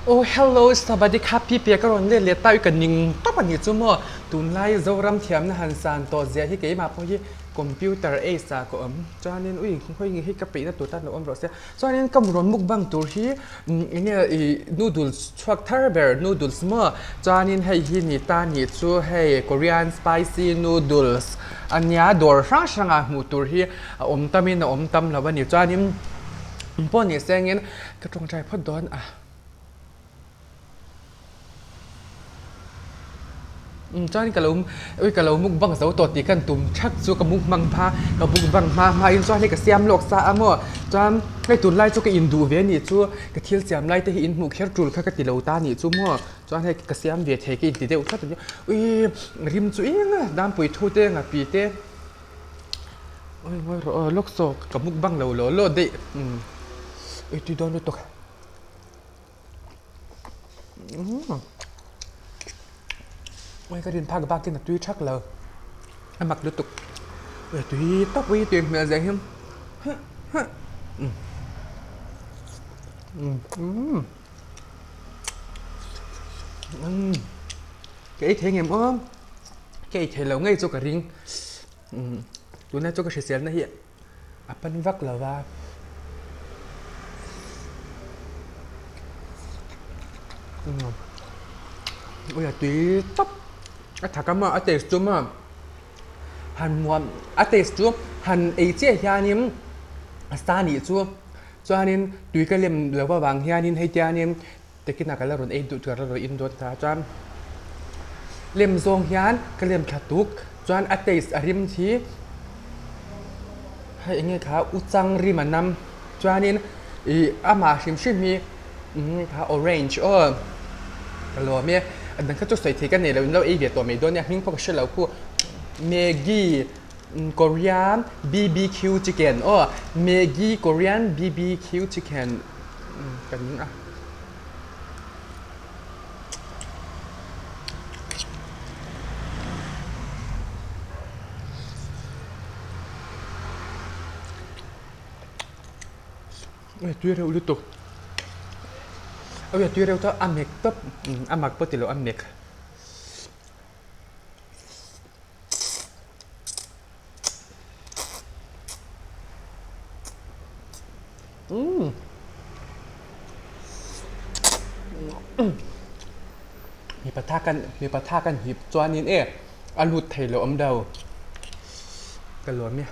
Oh hello Sabadi kha pi pia ka rawn let leh ta i ka ning tawp a nih chu maw tunlai Zoram thiamna han san tawh zia hi keimah pawh hi computer age ah ka awm chuanin ui khawi nge hi ka peihna tur tan lo awm rawh se chuanin ka rawn mukbang tur hi eng nge ih noodles chhuak thar ber noodles maw chuanin hei hi ni ta nih chu hei Korean spicy noodles a nia dawr hrang hrangah hmuh tur hi a awm tamin a awm tam lo a ni chuanin pawh ni sengin Ka tawngtai phawt dawn a. Umm chuan ka lo ui ka lo mukbang zo tawh tih kan tum thak chu ka mukbang hma ka mukbang hma hma in chuan hei ka siam lawk sa a maw chuan hei tunlai chu ka induh ve anih chu ka thil siam lai te hi in hmuh kher tul kha ka ti lo ta anih chu maw chuan hei ka siam ve thei ka inti deuh tlat a nia ui rim chu eng a dampui thu te ngapi te Oi ngawi rawh aw lawk saw ka mukbang lo law law daih umm ui tui dawn lutuk umm oi ka rin phak bakin a tui thak lo a mak lutuk ui tui tawp ui tui hmel zia hian huh huh umm umm umm ka ei thei ngem aw. Ka ei thei lo ngei chu ka ring tuna chu ka hriselna hi a pan vak lo va. Ui a tui tawp a thak a maw a taste chu maw han muam a taste chu han ei chiah hianin a sa nih chu chuanin tui ka lem lo avang hianin hei tianin Tekin a ka la rawn ei duh tur a rawn in dawn ta chuan lem zawng hian ka lem thla tuk chuan a taste a rim hi hei eng nge kha u chang rim a nam chuanin ih amah hrim hrim hi kha orange aw ka lawm e a dang kha chu sawi thei ka nei lo in lo ei ve tawh mai dawn nia hming pawh ka hre lo khu maggi korean bbq chicken aw maggi korean bbq chicken. Ka ring a. Ui tui reuh lutuk. Ui tui reuh chu a mek tawp a mak pawh ti lo a mek. Mipa tha kan mipa tha kan hip chuanin e a lut thei lo awm lo ka lawm e.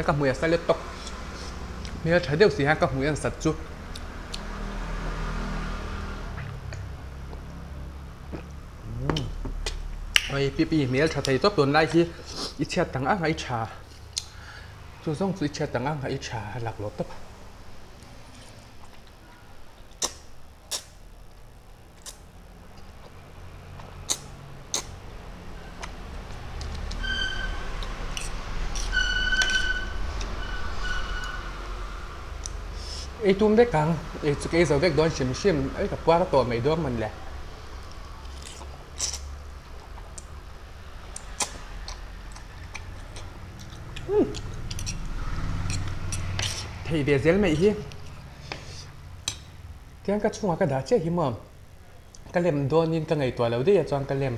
Ka hmui a sa let tawk hmel tha deuh si hian ka hmui a sat chu. Hei pipi hmel tha thei tawp tun lai hi i chhiat ang ang a i tha chu zawng chu i chhiat ang ang a i tha a laklawh tawp a. Ei tum vek ang, ei chu ka ei zo vek dawn hrim hrim, ei ka puar a tawh mai dawn mawn le. Thei ve zel mai hi. Tiang ka chhungah ka dah chiah hi maw ka lem dawnin ka ngaihtuah lo daih a chuan ka lem.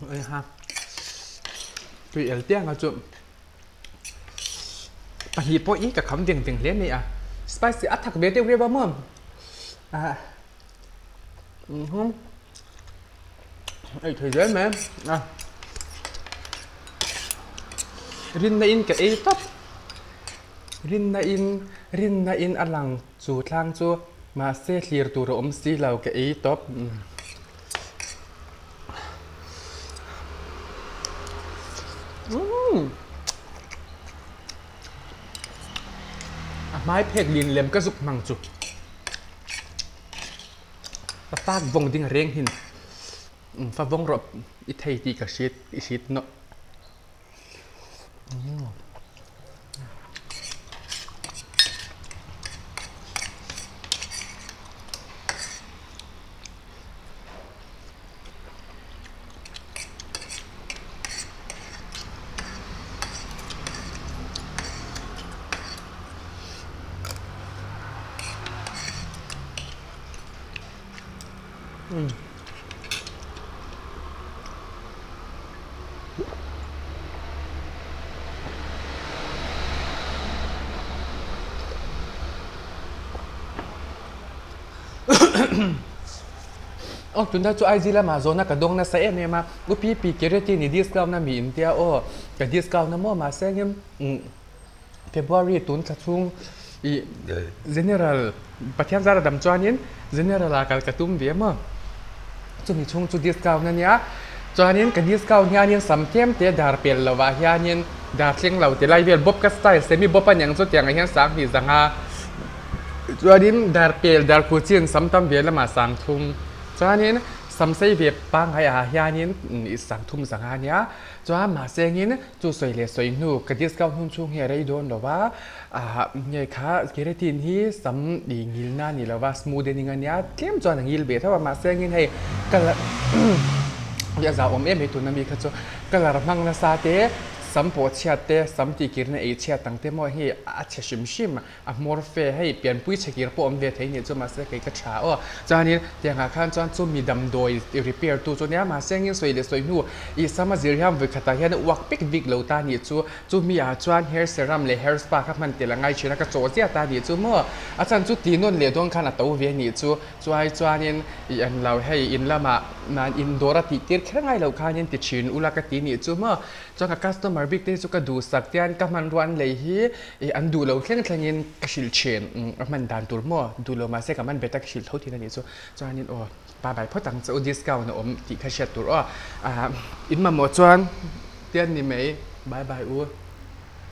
Heiha tui el tiang a chu pahnih pawh hi ka kham veng veng hle mai a spicy a thak ve deuh reuh a maw ah ei thei zel mai a rinna in ka ei tawp rinna in rinna in a lang chu tlang chu mahse thlir tur a awm si lo ka ei tawp. A hmai phek lin lem ka zuk hmang chu ka fak vawng ding reng hin fa vawng rawh i thei tih ka hriat i hriat nawh. Aw tunlai chu IG lamah zawhna ka dawng nasa em em a, U Pi Pi Keratin i discount a mi intia aw, ka discount a maw mahse engem February tun thla chhung ih General Pathian zara dam chuanin General ah kal ka tum ve maw chumi chhung chu discount a nia chuanin ka discount hianin sam tlem te dar pel lovah hianin dar thleng lo ti lai vel bawp ka style semi bawp a niang chu tiang ah hian sanghnih zanga chuanin dar pel dar khu chin sam tam ve lamah sang thum chuanin sam sei ve pangngai ah hianin ih sang thum zanga a nia chuan mahse engin Chu sawi leh sawi hnu ka discount hun chhung hi a rei dawn lo va, ah nge kha keratin hi sam ih ngilna a ni lo va, smoothening a nia, tlem chuan a ngil ve tho a, mahse angin hei colour hi a zauhawm em mai tuna mi kha chu colour hmang nasa te, sam pawh chhiat te, sam tihkirna ei chhiat ang te maw hei a chhe hrim hrim. A hmawr fe, hei pianpui chhe kir pawh awm ve thei nih chu mahse kei ka tha aw. Chuanin tiangah khan chuan chu mi damdawi repair tu chu nia mahse engin sawi leh sawi hnu i sama zir hian vawi khatah hian uak pek bik lo ta nih chu. Chu mi ah chuan hair serum leh hair spa kha hman tel a ngai thin a ka chawh ziah ta nih chu maw. A chhan chu ti nawn leh dawn khan a to ve nih chu. Chuai chuanin i an lo hei in lamah nan in dawr a tih tir kher ngai lo khanin ti thin ula ka ti nih chu maw. Chuan ka customer bik te hi chu ka duhsak tian ka hmanrua an lei hi ih an duh lo thleng thlengin ka hrilh thin a hman dan tur maw duh lo mahse ka man bet a ka hrilh tho thin a nih chu chuanin aw pa bai phawt ang che u discount a awm tih kha hriat tur aw ah in mamawh chuan tian ni mai bye bye u.